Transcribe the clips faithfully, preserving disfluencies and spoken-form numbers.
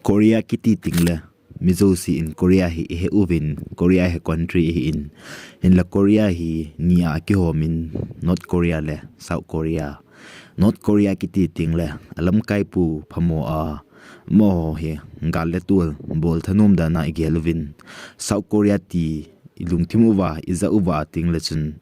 Korea kiti ting le, mi jouse in Korea hi ihe uvin, Korea hi country ihi in. Hinla Korea hi ni a kihom in, North Korea le South Korea. North Korea kiti ting le, alamkaipu phamo a, amaho hi gal le tol bol thanom dan a igel uvin. South Korea ti ilungthim uva, ija uva ting le chun,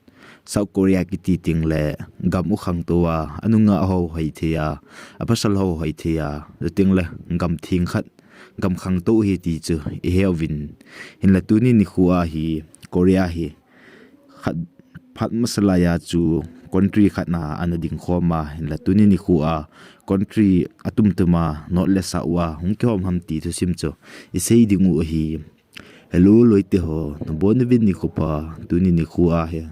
South Korea kiti ting le, gam u khangtou a, anunga ho hoi thei a, apasal ho hoi thei a, chuting le gam theng khat, gam khangtou hi ti chu ihe uvin. Hinla tuni nikho a hi Korea hi khat phat masa lai a chu country khat na ana ding khom a, hinla tuni nikho a country atum tum a North le South a hung kihom ham ti thusim chu isei ding u ahi. Hello loite ho, nabon uvin nikho pha, tuni nikho a hi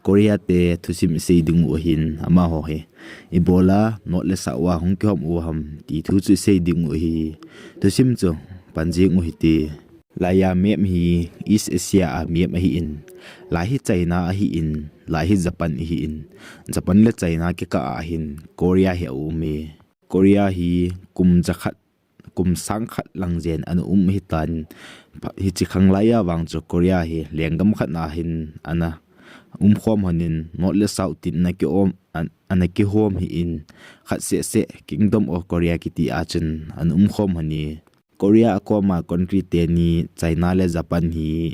Korea te thusim isei ding u ahin, amaho hi ibola North le South a hung kihom u ham ti thu chu isei ding u ahi. Thusim chu pan jing u hite. Lai a map hi East Asia a map ahi in, lai hi China ahi in, lai hi Japan ahi in, Japan le China kikah a hin Korea hi aum e. Korea hi kum jakhat, kum sang khat lang jen ana um ahitan, pha-, hiche khang lai a vang chu Korea hi lenggam khat na hin ana um khom hon in, North le South tin ana kiom, an-, ana kihom hi in, khat seh seh Kingdom of Korea kiti a chun ana um khom hon e. Korea a koma country teni China le Japan hi,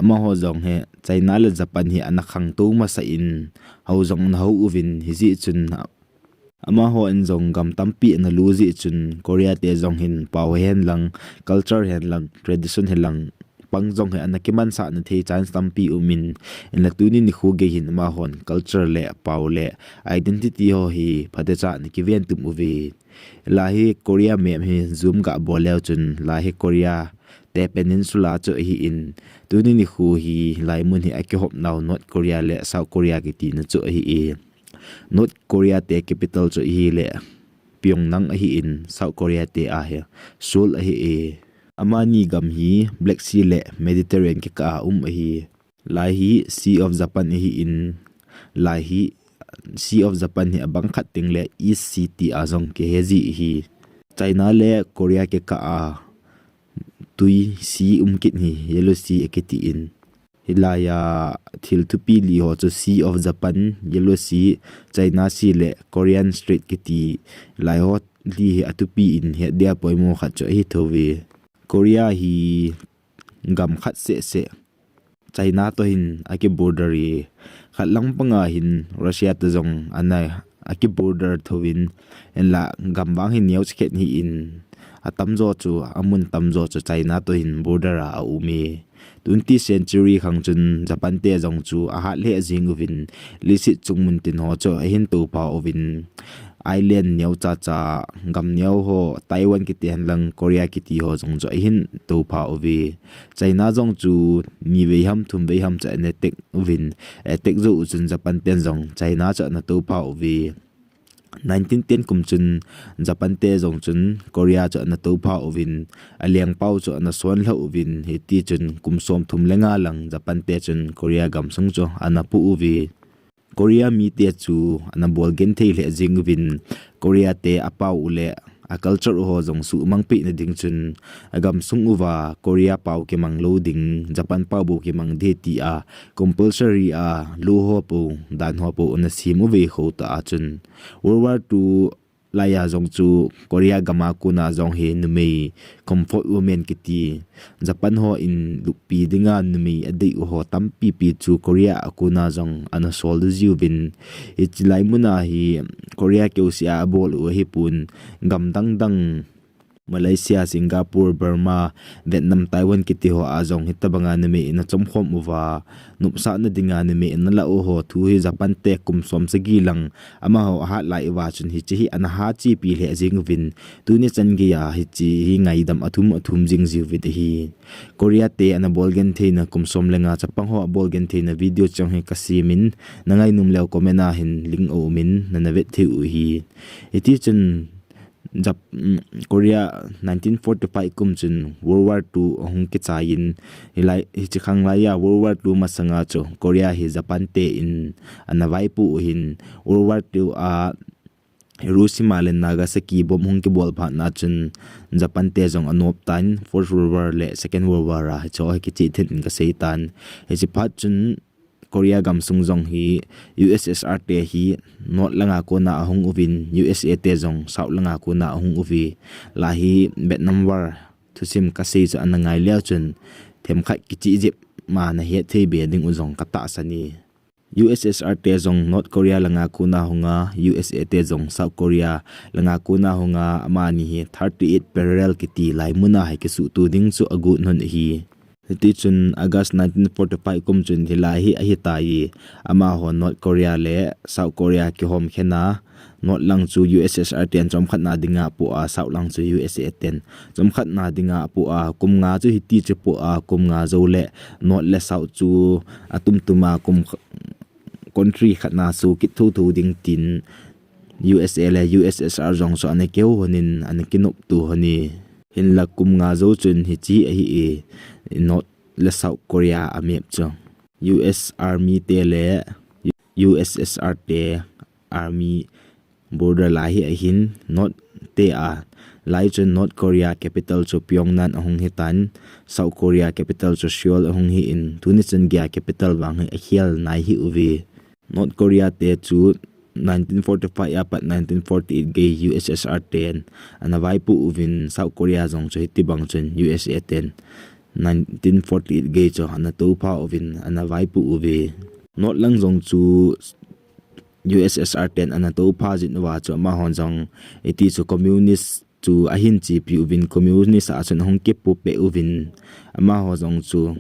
amaho jong hi China le Japan hi ana khangtou masa in, hou jong ana hou uvin, hijeh chun amaho in jong gam tampi ana lu jeh chun Korea te jong hin pao hen lang, culture hen lang, tradition hen lang, pang jong hi ana kimansah na thei chance tampi um in, hinla tuni nikho gei hin amahon culture le pao le identity ho hi phatecha ana kiven tum uve. Lai hi Korea map hi zoom ga bol leu chun, lai hi Korea te peninsula chu ahi in, tuni nikho hi lai mun hi akihop nau North Korea le South Korea kiti na chu ahi e. North Korea te capital chu ahi le Pyongyang ahi in, South Korea te a hi Seoul ahi e. Amani gam hi Black Sea le Mediterranean kikah a um ahi. Lai hi Sea of Japan ahi in, lai hi Sea of Japan hi abang khat ting le East Sea ti a jong kihe ji ahi. China le Korea kikah a tui sea um kit hi Yellow Sea akiti in. Hilai a thil thupi li ho chu Sea of Japan, Yellow Sea, China Sea le Korean Strait kiti lai ho li hi athupi in het dia poimo khat chu ahi thou ve. Korea hi gam khat seh seh China toh hin aki border e, khat lang panga hin Russia toh jong ana aki border thou vin, hinla gam vang hin neo chikhet hi in, atamjo chu, amun tamjo chu China toh hin border a aum e. Twenty century khang chun Japan te jong chu ahat lheh jing uvin, leiset chungmun tin ho chu ahin toupha uvin, island neo chacha, gam neo ho, Taiwan kiti hen lang, Korea kiti ho jong chu ahin toupha uve. China jong chu ni vei ham, thum vei ham chu ana attack uvin, attack jou u chun Japan ten jong China chu ana toupha uve. Nineteen ten kum chun Japan te jong chun Korea chu ana toupha uvin, alengpau chu ana sonlha uvin, hiti chun kum somthum le nga lang Japan te chun Korea gamsung chu ana pu uve. Korea mite chu ana bol genthei lheh jing uvin, Korea te apau u le a culture u ho jong sumang peh na ding chun, agamsung uva Korea pau kimang lou ding, Japan pau bou kimang ding tia compulsory a law ho pou, dan ho pou ana sem uve. Khota a chun World War Two lai a jong chu Korea gam a kona jong hi numei comfort women kiti, Japan ho in luppi dinga numei adei u ho tampi pi chu Korea a kona jong ana sol jiuvin, hiche lai mun a hi Korea keuseh a abol u ahipon, gam dang dang, Malaysia, Singapore, Burma, Vietnam, Taiwan kiti ho a jong hitabanga numei in achom khom uva, nopsahna dinga numei in ala u ho thu hi Japan te kum som sagi lang amaho ahat lai uva chun hiche hi ana ha chepi lheh jing uvin, tuni chan geiya hiche hi ngaidam athum athum jing jiuvin ahi. Korea te ana bol genthei na kum som le nga chapang ho abol genthei na video chang hi kasem in, nangainom leu comment a hin link aum in nana vet thei u ahi. Hiti chun Jap-, mm, Korea nineteen forty-five kum chun World War Two ahung kichai in, hilai, hiche khang lai a World War Two masanga chu Korea hi Japan te in ana vaipoh u hin, World War Two a Hiroshima le Nagasaki bomb hung kibol phat na chun Japan te jong anop tan, First World War le Second World War a hicho hi kichih thin in kasei tan. Hichi phat chun Korea gamsung jong hi U S S R te hi North langa kona ahung uvin, U S A te jong South langa kona ahung uvi. Lahi Vietnam War thusim kasei chu ana ngai leu chun themkhat kichih jep ma nahet thei be ding u jong katahsan e. U S S R te jong North Korea langa kona hunga, U S A te jong South Korea langa kona hunga, amani hi thirty-eight parallel kiti lai muna hi kisuhto ding chu agot un ahi. Hiti chun August nineteen forty-five kum chun hilai hi ahitai. Amaho North Korea le South Korea kihom khen a, North lang chu U S S R ten chomkhat na dinga apoh a, South lang chu U S A ten chomkhat na dinga apoh a, kum nga chu hiti chu apoh a, kum nga jou le North le South chu atumtum a, kum kh-, country khat na chu kit thotho ding tin U S A le U S S R jong chu ana kihou lhonin ana kinopto lhon e. Hinlah kum nga jou chun hichi ahi e, North le South Korea a map chu. U S Army te le U S S R te army border lai hi ahin, North te a lai chun North Korea capital chu Pyongyang ahung hitan, South Korea capital chu Seoul ahung hi in, tuni chan geiya capital vang hi akhel nai hi uve. North Korea te chu nineteen forty-five a pat nineteen forty-eight gei U S S R ten ana vaipoh uvin, South Korea jong chu hiti bang chun U S A ten nineteen forty-eight gei chu ana toupha uvin ana vaipoh uve. North lang jong chu U S S R ten ana toupha jin uva chu amahon jong iti chu communist chu ahin chepi uvin, communist a chun ahung kipoh peh uvin, amaho jong chu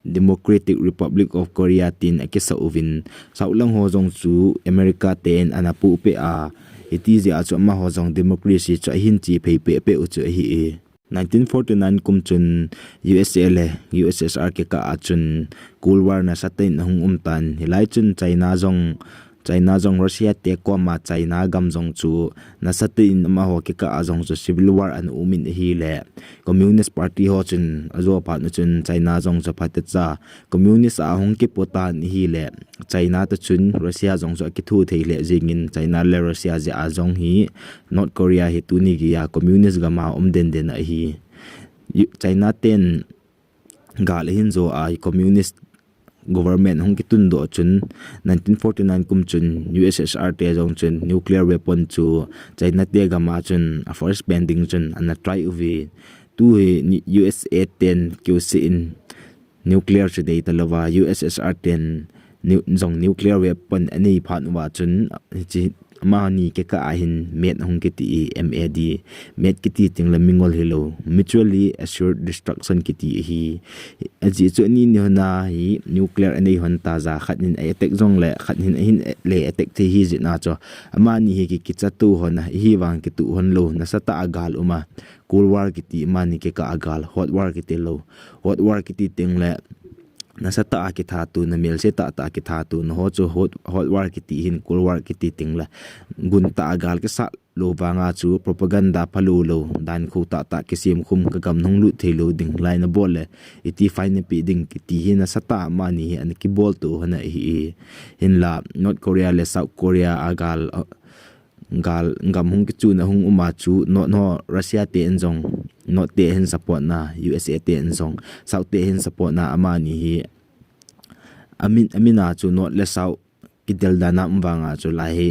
Democratic Republic of Korea tin akisah uvin, South lang ho jong chu America ten ana poh peh a, iti jeh a chu amaho jong democracy chu ahin che phei peh peh u chu ahi e. Nineteen forty-nine kum chun U S A le U S S R kikah a chun Cold War nasatah in ahung um tan, hilai chun China jong China jong Russia te koma China gam jong chu nasatah in amaho kikah a jong chu civil war ana um in ahile, Communist Party ho chun ajo phat u chun China jong chu phatecha Communist a ahung kipoh tan ahile, China toh chun Russia jong chu akitho thei lheh jingin, China le Russia jeh a jong hi North Korea hi tuni geiya Communist gam a um den den ahi. U-, China ten gal ahin jo a, Communist government hung kitundoh chun, nineteen forty-nine kum chun U S S R te jong chun nuclear weapon chu China te gam a chun a first pen ding chun ana try uve. Tu hi ni-, U S A ten kiusih in nuclear chu dei talouva, U S S R ten nu-, jong nuclear weapon anei phat uva chun, hichi amani kikah a hin MAD ahung kiti e, M A D. MAD kiti teng le mingol hilou, mutually assured destruction kiti ahi. Ajeh chu ani ni lhon a hi nuclear anei lhon ta, ja khat hin a attack jong le khat hin ahin le attack thei ahi jeh a chu, amani hi ki, kicha to lhon a, ahivang kituh lhon lou, nasatah a gal um a, Cold War kiti, amani kikah a gal, Hot War kiti lou. Hot War kiti teng le nasatah a kithat u, namelse tahtah a kithat u, naho chu Hot, Hot War kiti hin, Cold War kiti teng le gun tah a gal kisat lou vang a chu propaganda phalou lou, dan kho tahtah kisem khum, ka gam nahung lut thei lou ding lai nabol le iti fine napeh ding kiti hi nasatah a amani hi ana kibol to lhon ahi e. Hinlah North Korea le South Korea a gal, gal gam hung kichun ahung um a chu, North ho Russia te in jong North te ahin support na, U S A te in jong South te ahin support na, amani hi amin, amin a chu North le South kidel dan a um vang a chu lai hi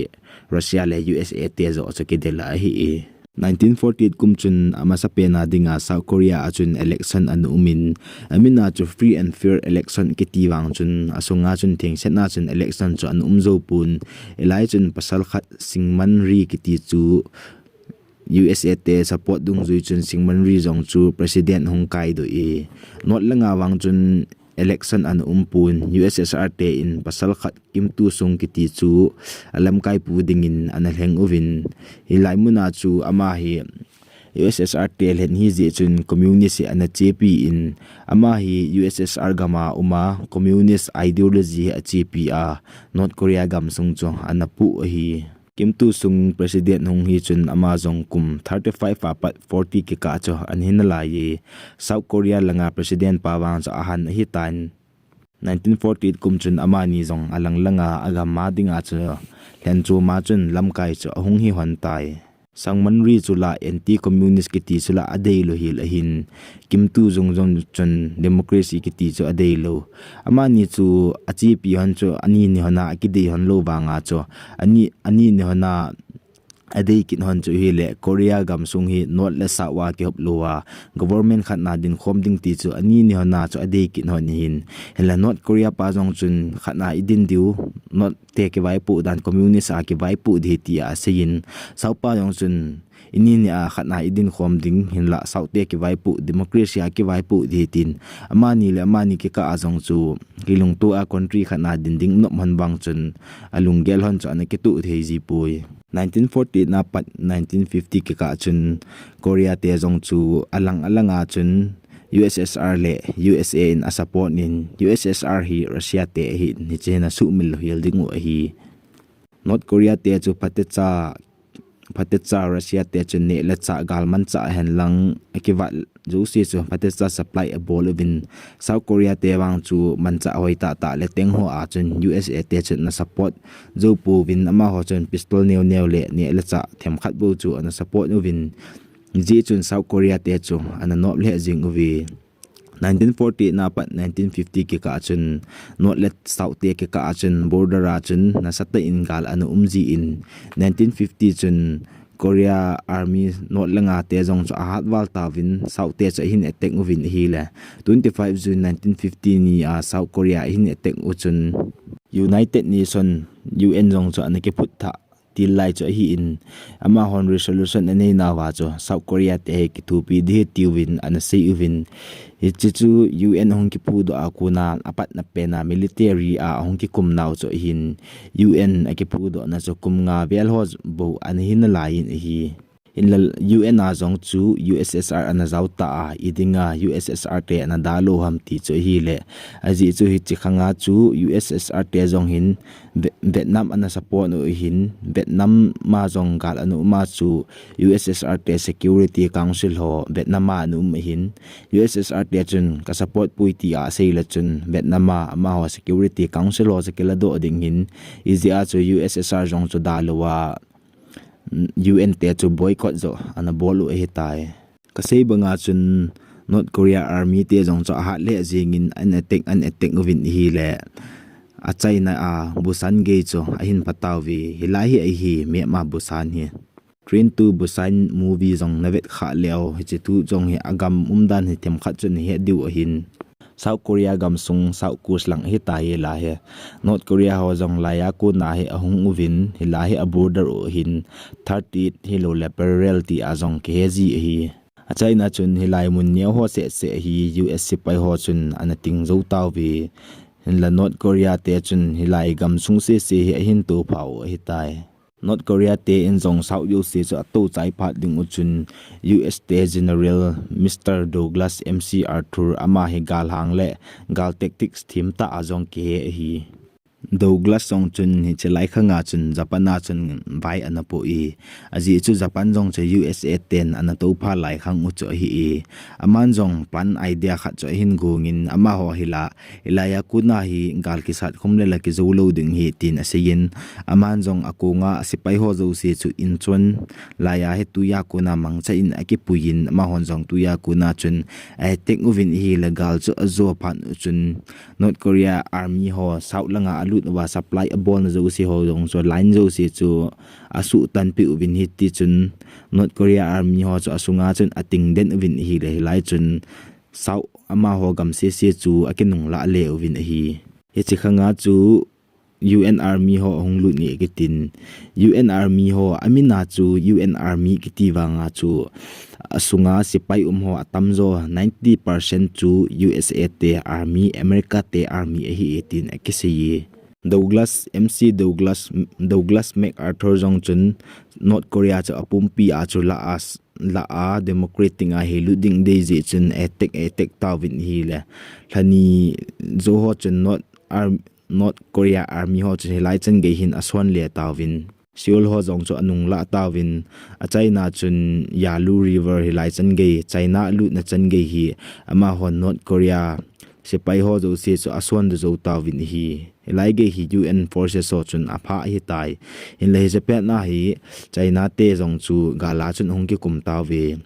Russia le U S A te joh chu kidel ahi e. Nineteen forty-eight kum chun amasapen a dinga South Korea a chun election ana um in, amin a chu free and fair election kiti vang chun, asunga chun thengsetna chun election chu ana um jou pon, hilai chun pasal khat Syngman Rhee kiti chu U S A te support dungjui chun Syngman Rhee jong chu president ahung kaidoh e. North langa vang chun election ana um pon, U S S R te in pasal khat Kim Tu Sung kiti chu alamkaipu dingin ana lheng uvin, hilai mun a chu ama hi U S S R te lhen ahi jeh chun communist hi ana chepi in, ama hi U S S R gam a um a, communist ideology hi achepi a, North Korea gamsung chu ana poh ahi. Kim Tu Sung president hung hi chun ama jong kum thirty-five a pat forty kikah chu ana hi nalai e. South Korea langa president pa vang chu ahan ahitan, Nineteen forty-eight kum chun amani jong alang langa agam a dinga chu lhenchom a chun lamkai chu ahung hi hon tai. Sangmanri chu la anti-communist kiti chu la adei lou hel ahin, Kim Tu Jung jong chun democracy kiti chu adei lou. Amani chu achepi hon chu ani ni hon a akidei hon lou vanga chu ani, ani ni hon a adei kit hon chu hile Korea gamsung hi North le South a kihop lou a government khat na dinkhom ding ti chu ani ni hon a chu adei kit hon ahin. Hinla North Korea pa jong chun khat na idin diu, North te kivaipoh dan communist a kivaipoh ding ti aseiyin, South pa jong chun ini ni a khat na idinkhom ding, hinla South te kivaipoh, democracy a kivaipoh ding tin, amani le amani kikah a jong chu kilungto a country khat na din ding nop hon vang chun alunggel hon chu ana kitoh thei ji poi. Nineteen forty-eight na pat nineteen fifty kikah chun Korea te jong chu alang alang a chun U S S R le U S A in asupport in, U S S R hi Russia te ahin, hiche hin asuhmil lou hel ding u ahi. North Korea te chu phatecha, phatecha Russia te chu neh le chah gal manchah hen lang akivat jouse chu phatecha supply abol uvin, South Korea te vang chu manchah hoi tah tah le teng ho a chun U S A te chun ana support jou pouvin, amaho chun pistol neo neo le neh le chah themkhat bou chu ana support uvin, hijeh chun South Korea te chu ana nop lheh jing uve. Nineteen forty-eight na pat nineteen fifty kikah chun North le South te kikah a chun border a chun nasatah in gal ana um jin, nineteen fifty chun Korea Army North langa te jong chu ahat val tauvin South te chu ahin attack uvin ahile, twenty-five June nineteen fifty ni a South Korea ahin attack u chun United Nation, U N jong chu ana kiphut thah til lai chu ahin, amahon resolution anei nauva chu South Korea te hi kithopi ding ahi tiuvin ana sei uvin, hiche chu U N ahung kiphudoh a kona apatna pen a military a ahung kikum nau chu ahin, U N akiphudoh na chu kum nga vel ho bou ana hi nalai in ahi. Hinla U N a jong chu U S S R ana jao ta a, idinga U S S R te ana dalou ham ti chu ahile, ajeh chu hiche khanga chu U S S R te jong hin Ve-, Vietnam ana support u ahin, Vietnam a jong gal ana um a chu U S S R te Security Council ho Vietnam a ana um ahin, U S S R te chun ka support poi ti asei le chun Vietnam a amaho Security Council ho chu kiladoh ding ahin, hijeh a chu U S S R jong chu dalou a, U N te chu boycott joh ana bol u ahitai. Kasei banga chun North Korea Army te jong chu ahat lheh jingin an attack, an attack uvin ahile, a China a Busan gei chu ahin pha tauve, hilai hi ahi map a Busan hi. Train to Busan movie jong navet khah leu, hiche thu jong hi agam umdan hi themkhat chu nahet diu ahin. South Korea gamsung South Coast lang ahitai hilai hi. North Korea ho jong laiya kona hi ahung uvin, hilai hi a border u ahin, thirty-eight hilou le parallel ti a jong kihe ji ahi. A China chun hilai mun neo ho seh seh hi U S sepai ho chun ana ting jou tauve. Hinla North Korea te chun hilai gamsung seh seh hi ahin tophau ahitai. North Korea te in jong South jouse chu atou chai phat ding u chun U S te General Mister Douglas M C Arthur ama hi galhang le gal tactics thim tah a jong kihe ahi. Douglas jong chun hiche lai khanga chun Japan a chun vai ana po e. Ajeh chu Japan jong chu U S A ten ana toupha lai khang u chu ahi e. Aman jong plan idea khat chu ahin gongin amaho hilai, hilaiya kona hi gal kisat khum le la kijou lou ding ahi tin aseiyin, aman jong akonga sepai ho jouse chu Incheon laiya hi tuiya kona mangcha in akipuiyin, amahon jong tuiya kona chun a attack uvin ahile gal chu ajo phat u chun North Korea Army ho South langa alut uva supply abolna jouse ho jong chu line jouse chu asuhtanpeh uvin hiti chun North Korea Army ho chu asunga chun ating den uvin ahile hilai chun South amaho gam sese chu akinunglah le uvin ahi. Hiche khanga chu U N Army ho ahung lut nge kitin, U N Army ho amina chu U N Army kiti vanga chu asunga sepai um ho atamjo ninety percent chu U S A te Army, America te Army ahi e tin akisei e. Douglas, M C Douglas, Douglas MacArthur jong chun North Korea chu apumpi a chu la a, la a democratic a hi lut ding dei jeh chun attack, attack tauvin ahile, lhani jo ho chun North Arm-, North Korea Army ho chun hilai chan gei hin asonle tauvin. Seoul ho jong chu anunglah tauvin, a China chun Yalu River hilai chan gei, China alutna chan gei hi amahon North Korea sepai ho jouse chu asuan jou tauvin ahi. Hilai gei hi U N forces ho chun apha ahitai. Hinla hiche pet na hi China te jong chu gal a chun ahung kikum tauve.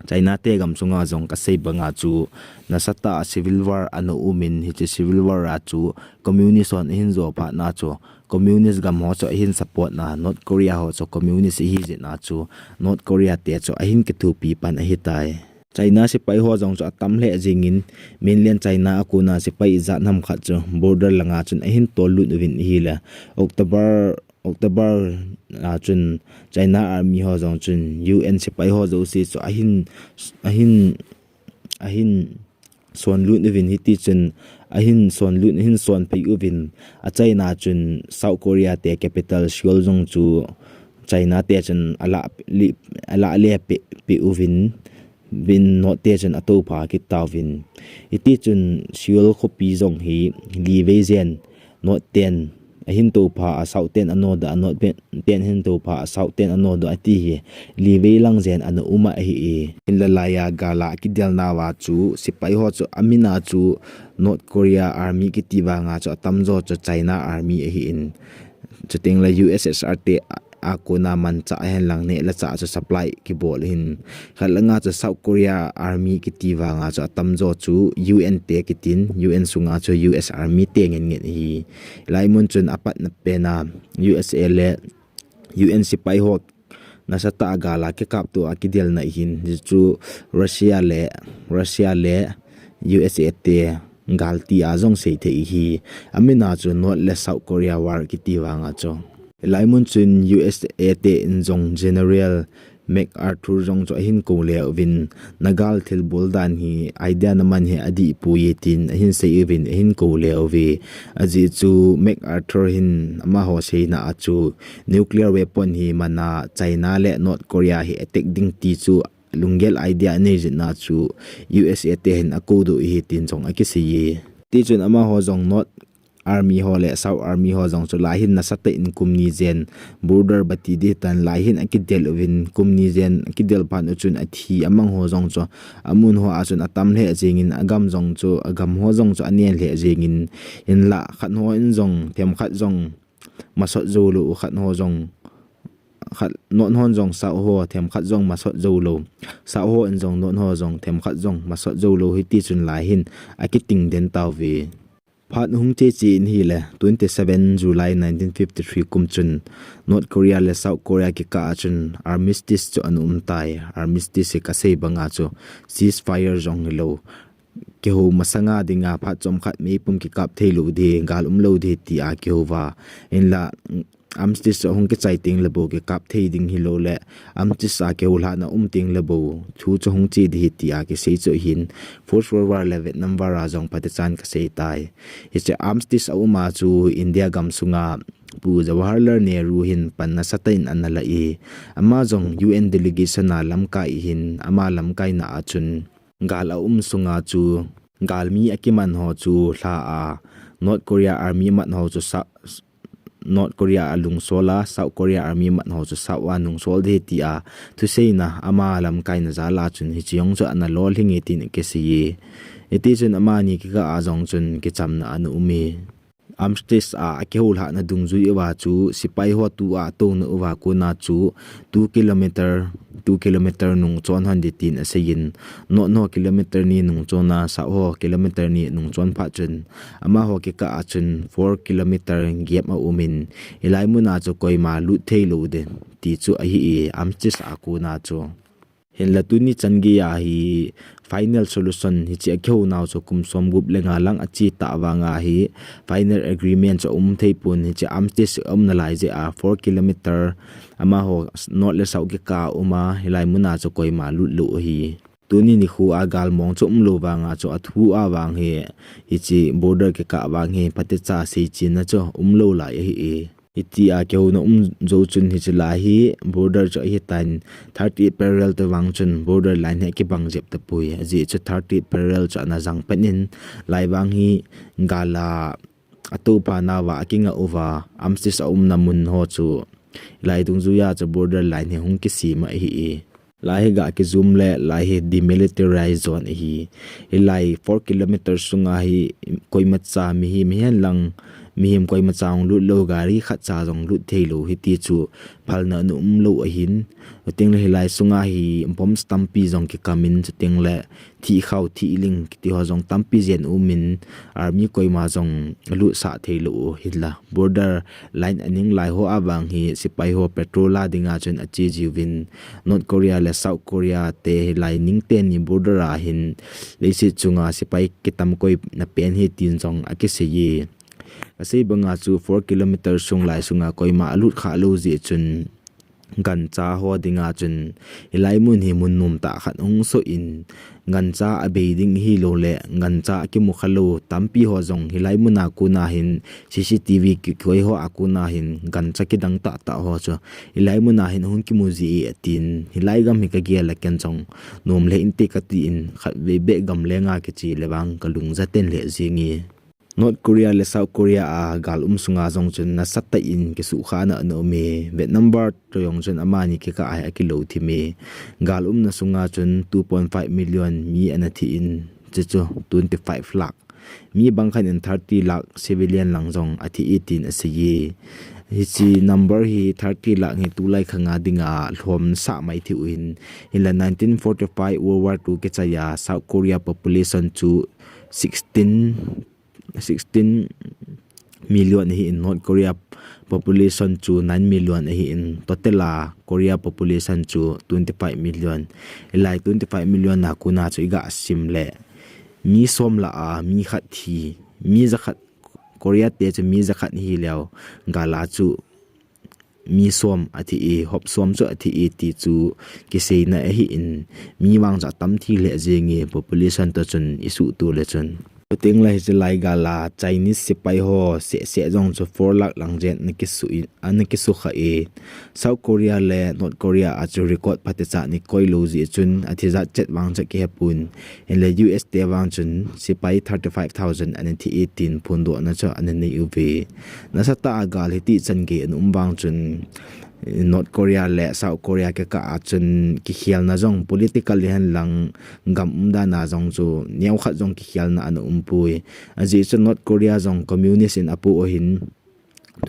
China te gam sunga jong kasei banga chu nasatah a civil war ana umin, hiche civil war a chu communist hon ahin jou phat na chu communist gam ho chu ahin support na, North Korea ho chu communist ahi jeh na chu North Korea te chu ahin kithopi pan ahitai. China sepai ho jong chu atam lheh jingin, mainland China a kona sepai ijat ham khat chu border langa chun ahin tol lut uvin ahile, October, October a chun China army ho jong chun U N sepai ho jouse chu ahin, ahin, ahin suan lut uvin, hiti chun ahin suan lut, ahin suan phei uvin, achaina chun South Korea te capital Seoul jong chu China te chun alah li, alah le peh, peh uvin, bin North te chun atoupha kit tauvin. Hiti chun Seoul khopi jong hi li vei jen North ten ahin toupha a, South ten anodoh a, North ten ahin toupha a, South ten anodoh a, ti hi li vei lang jen ana um ahi e. Hinla laiya gal a kidel nauva chu sepai ho chu amin a chu North Korea Army kiti vanga chu atamjo chu China Army ahin. Chuteng le U S S R te a kona manchah ahin lang neh le chah chu supply kibol ahin. Khat langa chu South Korea Army kiti vanga chu atamjo chu U N te kitin, U N sunga chu U S Army te ngen ngen ahi. Hilai mun chun apatna pen a U S A le U N sepai ho nasatah a gal a kikap tua kidelna ahin, hichu Russia le, Russia le U S A te gal tia jong sei thei ahi. Amin a chu North le South Korea war kiti vanga chu. Hilai mun chun U S A te in jong General MacArthur jong chu ahin kou le uvin, na gal thilbol dan hi idea naman hi adih poi e tin ahin sei uvin ahin kou le uve. Ajeh chu MacArthur hin amaho seina a chu nuclear weapon hi man a China le North Korea hi attack ding ti chu lunggel idea anei jeh na chu U S A te hin akou doh ahi tin jong akisei e. Tichun amaho jong North Army ho le South Army ho jong chu lai hin nasatah in kum ni jen border bati ding hitan lai hin akidel uvin, kum ni jen akidel phat u chun athi amang ho jong chu amun ho a chun atam lheh jingin, agam jong chu, agam ho jong chu anen lheh jingin, hinla khat ho in jong themkhat jong masot jou lou, khat ho jong, khat, North hon jong South ho themkhat jong masot jou lou, South ho in jong North ho jong themkhat jong masot jou lou, hiti chun lai hin akiting den tauve. Phat hung che che in ahile, twenty seven July nineteen fifty three kum chun North Korea le South Korea kikah a chun armistice chu ana um tai. Armistice hi kasei banga chu ceasefire jong hilou, kihou masanga dinga phat chomkhat meipum kikap thei lou ding, gal um lou ding tia kihou va. Hinla armistice chu ahung kichai teng le bou kikap thei ding hilou le, armistice a kihoulhahna um teng le bou thu chu hung che ding ahi tia kisei chu ahin, First World War le Vietnam War a jong phatechan kasei tai. Hiche armistice a um a chu India gam sunga Pu Jawaharlal Nehru hin pan nasatah in ana la e. Ama jong U N delegation a lamkai ahin, ama lamkaina a chun gal a um sunga chu galmi akiman ho chu lha a, North Korea Army mat ho chu sa, North Korea a lungsol a, South Korea Army mat ho chu South a lungsol ding tia thuseina ama lamkaina jal a chun hiche jong chu ana lolhing e tin akisei e. Hiti chun amani kikah a jong chun kichamna ana um e. Armistice a akihoulhahna dungjui uva chu sepai ho tua atouna uva kona chu two kilometer, two kilometer nungchon hon ding tin aseiyin, North ho kilometer ni nungchon a, South ho kilometer ni nungchon phat chun, amaho kikah a chun four kilometer gap aumin, hilai mun a chu koima lut thei lou ding ti chu ahi e, armistice a kona chu. Hinla tuni chan gei a hi final solution hiche akihounau chu kum somgup le nga lang ache tah vanga hi final agreement chu aum thei pon, hiche armistice aumna lai jeh a four kilometer amaho North le South kikah a um a, hilai mun a chu koima lut lou ahi. Tuni nikho a galmong chu umlou vanga chu athu a vang hi, hiche border kikah vang hi phatecha seichenna chu umlou lai ahi e. Hitia kihouna um jou chun hiche lai hi border chu ahitan, thirty eight parallel te vang chun border line hi akibang jep tapoi. Ajeh chu thirty eight parallel chu ana jang pan in, lai vang hi gal a atoupha nauva akingah uva, armistice aumna mun ho chu lai dungjuia chu border line hi hung kisem ahi e. Lai hi ga kijum le, lai hi demilitarized zone ahi. Hilai four kilometer sunga hi koimacha mihem hihen lang, mihem koimacha hung lut lou, gari khatcha jong lut thei lou, hiti chu phalna ana um lou ahin. Chuteng le hilai sunga hi bombs tampi jong kikam in, chuteng le thihkhao, thihling kiti ho jong tampi jen um in, army koima jong lutsah thei lou u hinla. Border line aning lai ho avang hi sepai ho patrol a dinga chun ache jiuvin, North Korea le South Korea te hilai ning teni border a hin leiset chunga sepai kitam koina pen hi tin jong akisei e. Asei banga chu four kilometer sung lai sunga koima alut kha lou jeh chun, gancha ho dinga chun hilai mun hi mun nomtah khat hung soh in, gancha abei ding hilou le gancha akimu kha lou tampi ho jong hilai muna kona hin, C C T V kikoi ho a kona hin gancha kidang tahtah ho chu hilai muna hin hung kimu ji e atin, hilai gam hi kagel a ken jong nom lheh inte katin, khatvei beh gam lenga kiche le vang kalung jaten lheh jenge. North Korea le South Korea a gal um sunga jong chun nasatah in kisuhkhahna ana um e. Vietnam War toh jong chun amani kikah a hi akilou thim e. Gal umna sunga chun two point five million mi ana thi in, chuchu twenty five lakh. Mi bangkhat in thirty lakh civilian lang jong athi e tin asei e. Hiche number hi thirty lakh hi tulai khanga dinga lhomsah mai thei uvin. Hinla nineteen forty five World War two kichai a South Korea population chu sixteen, sixteen million ahin, North Korea population chu nine million ahin, total a Korea population chu twenty five million. Hilai twenty five million a kona chu iga sim le, mi som lah a mi khat thi, mi jakhat, Korea te chu mi jakhat hileu, gal a chu mi som athi e, hop som chu athi e ti chu kiseina ahin, mi vang chu atam thi lheh jenge population toh chun isuhto le chun. Chuteng le hiche lai gal a Chinese sepai ho seh seh jong chu four lakh lang jen ana kisu in, ana kisukha e. South Korea le North Korea a chu record phatecha ana koi lou jeh chun athi jat chet vang chu kihepon. Hinle U S te vang chun sepai thirty five thousand ana thi e tin phondohna chu ana nei uve. Nasatah a gal hiti chan gei ana um vang chun North Korea le South Korea kikah a chun kikhelna jong political hihen lang gam umdan a jong chu neokhat jong kikhelna ana umpoi. Ajeh chu North Korea jong communist in apoh ahin,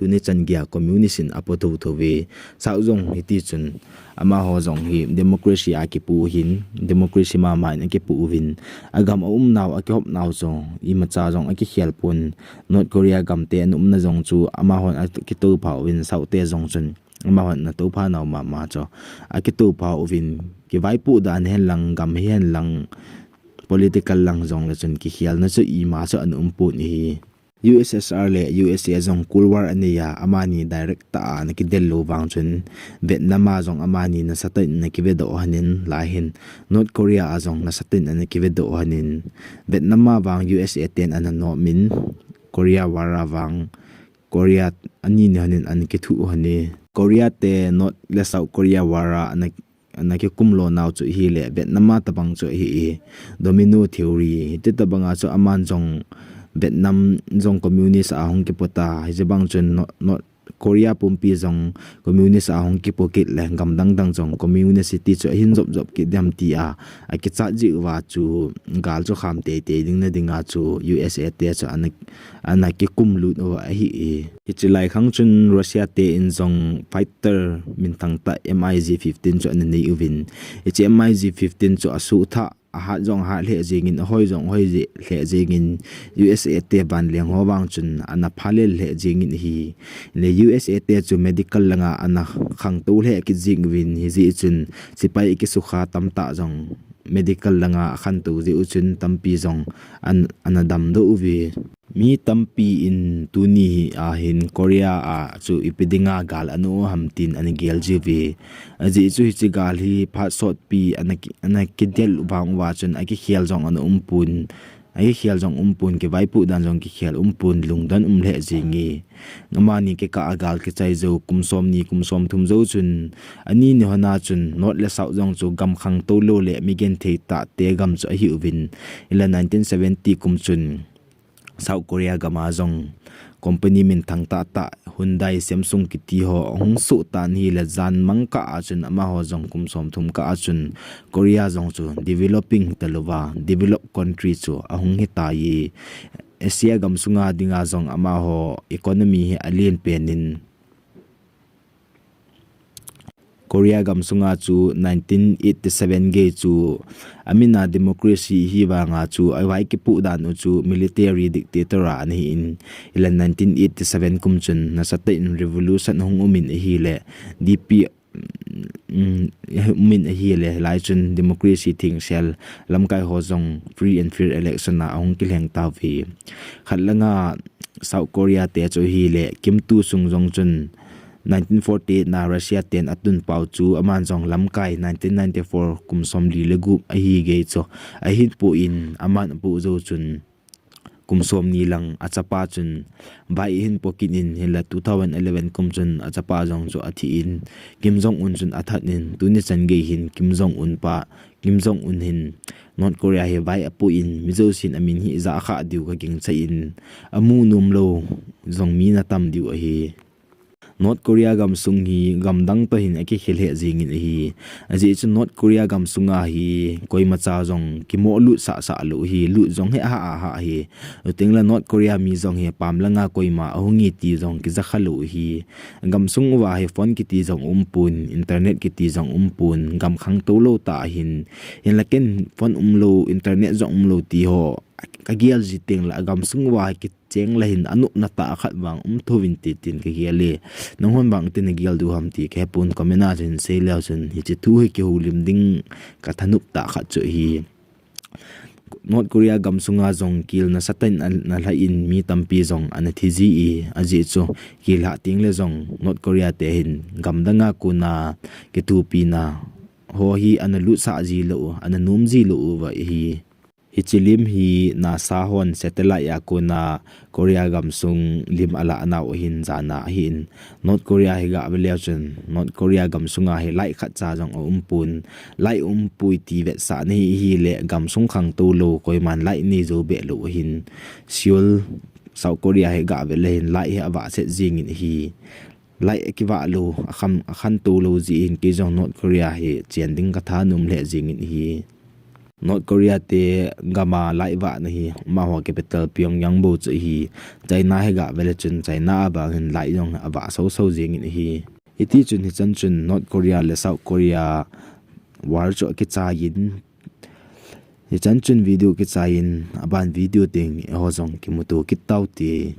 tuni chan gei a communist in apoh thotho uve. South jong hiti chun amaho jong hi democracy a kipoh ahin, democracy mama in akipoh uvin, agam a umnau, akihopnau chu imacha jong akikhel pon. North Korea gam te ana umna jong chu amahon akitoupha uvin, South te jong chun amahon ana toupha nau mama chu akitoupha uvin, kivaipoh dan hihen lang, gam hihen lang, political lang jong le chun kikhelna chu ima chu ana umpon ahi. U S S R le U S A jong Cold War anei a, amani direct tah a ana kidel lou vang chun Vietnam a jong amani nasatah in ana kivedoh lhonin, lai hin North Korea a jong nasatah in ana kivedoh lhonin, Vietnam a vang U S A ten ana nom in, Korea War a vang Korea anini lhonin ana kithuh lhon e. Korea te North le South Korea War a ana ana kikum lo nau chu ahile Vietnam a tabang chu ahi e. Domino theory. Hiti tabang a chu aman jong Vietnam jong communist a hung kipoh ta. Hiche bang chun North, North Korea pumpi jong communist a hung kipoh kit le gam dang dang jong communist ti chu ahin jop jop kit dem ti a, akichat jeh uva chu gal chu kham tei tei ding na dinga chu U S A te chu ana, ana kikum lut u ahi e. Hiche lai khang chun Russia te in jong fighter minthang tah M I G fifteen chu ana nei uvin. Hiche M I G fifteen chu asuhthah, ahat jong ahat lheh jengin, ahoi jong ahoi lheh jengin, U S A te vanleng ho vang chun ana phalel lheh jengin ahi. Le U S A te chu medical langa ana khangtou lheh kit jeng uvin, hijeh chun sepai kisukha tamtah jong medical langa akhantou jeh u chun tampi jong an, ana damdoh uve. Mi tampi in tuni hi a hin Korea a chu ipi dinga gal ana um ham tin ana gel jiuve. Ajeh chu hiche gal hi phat sotpi ana ki, ana kidel vang uva chun akikhel jong ana umpon, akikhel jong umpon, kivaipoh dan jong kikhel umpon, lungdon um lheh jenge. Amani kikah a gal kichai jou kum somni kum somthum jou chun, anini lhon a chun North le South jong chu gam khangtou lou le mi genthei tah te gam chu ahi uvin. Ile nineteen seventy kum chun South Korea gam a jong company minthang tahtah Hyundai, Samsung kiti ho ahung soh tan ahile jan mang kah a chun amaho jong kum somthum kah a chun Korea jong chu developing talouva developed country chu ahung hitai. Asia gamsunga dinga jong amaho economy hi alen pen in Korea gamsunga chu nineteen eighty-seven gei chu amina democracy hi vanga chu avai kipuh dan u chu military dictator a ana hi in, ila nineteen eighty-seven kum chun nasatah in revolution ahung um in ahile D P um, um in ahile hilai chun democracy thengsel lamkai ho jong free and fair election a ahung kilheng tauve. Khat langa South Korea te chu ahile Kim Tu Sung jong chun nineteen forty-eight na Russia ten atun pau chu aman jong lamkai nineteen ninety-four kum somli le gup ahi gei chu ahin pu in aman apu jou chun kum somni lang achapa chun vai ahin po kit in hinla two thousand eleven kum chun achapa jong chu athi in Kim Jong Un chun athat in tuni chan gei hin Kim Jong Un pa Kim Jong Un hin North Korea hi vai apu in mi jousen amin hi ija kha diu ka gingchai in amu nom lou jong mi na tam diu ahi. North Korea gamsung hi gamdang toh hin akikhel he jingin ahi. Ajeh chu North Korea gamsunga hi koimacha jong kimoh lut sah sah lou hi, lut jong he ha ha hi. Chuteng le North Korea mi jong hi pam langa koima ahung e ti jong kija kha lou hi. Gamsung uva hi phone kiti jong umpon, internet kiti jong umpon, gam khangtou lou tah hin. Hinla ken phone umlou, internet jong umlou ti ho kagel ji teng le gamsung uva hi ki cheng le hin anopna tah khat vang um thou vin ti tin kagel e. Nanghon bang tin nagel diu ham ti kahepon, comment a chun sei leu chun hiche thu hi kihoulim ding kathanop tah khat chu ahi. North Korea gamsunga jong kil nasatah in ana lha in mi tampi jong ana thi ji e, ajeh chu kil lha teng le jong North Korea te hin gamdanga kona kithopina ho hi ana lutsah ji lou, ana nom ji lou uva ahi. Hiche lim hi NASA hon satellite a kona Korea gamsung lim alah nau ahin jana ahin North Korea hi gah ve leu chun North Korea gamsunga hi light khat cha jong aumpon, light umpoi ti vetsahna hi ahile gamsung khangtou lou koiman light nei jou beh lou ahin Seoul South Korea hi gah ve le hin light hi avah set jingin ahi. Light akivah lou, akham, akhantou lou jeh hin kei jong North Korea hi chen ding kathanom lheh jingin ahi. North Korea te gama light vahna hi amaho capital Pyongyang bou chu ahi. China hi gah ve le chun China a vang hin light jong avah soso jingin ahi. Hiti chun hichan chun North Korea le South Korea war chu akichai in, hichan chun video kichai in, aban video teng eiho jong kimuto kit taute.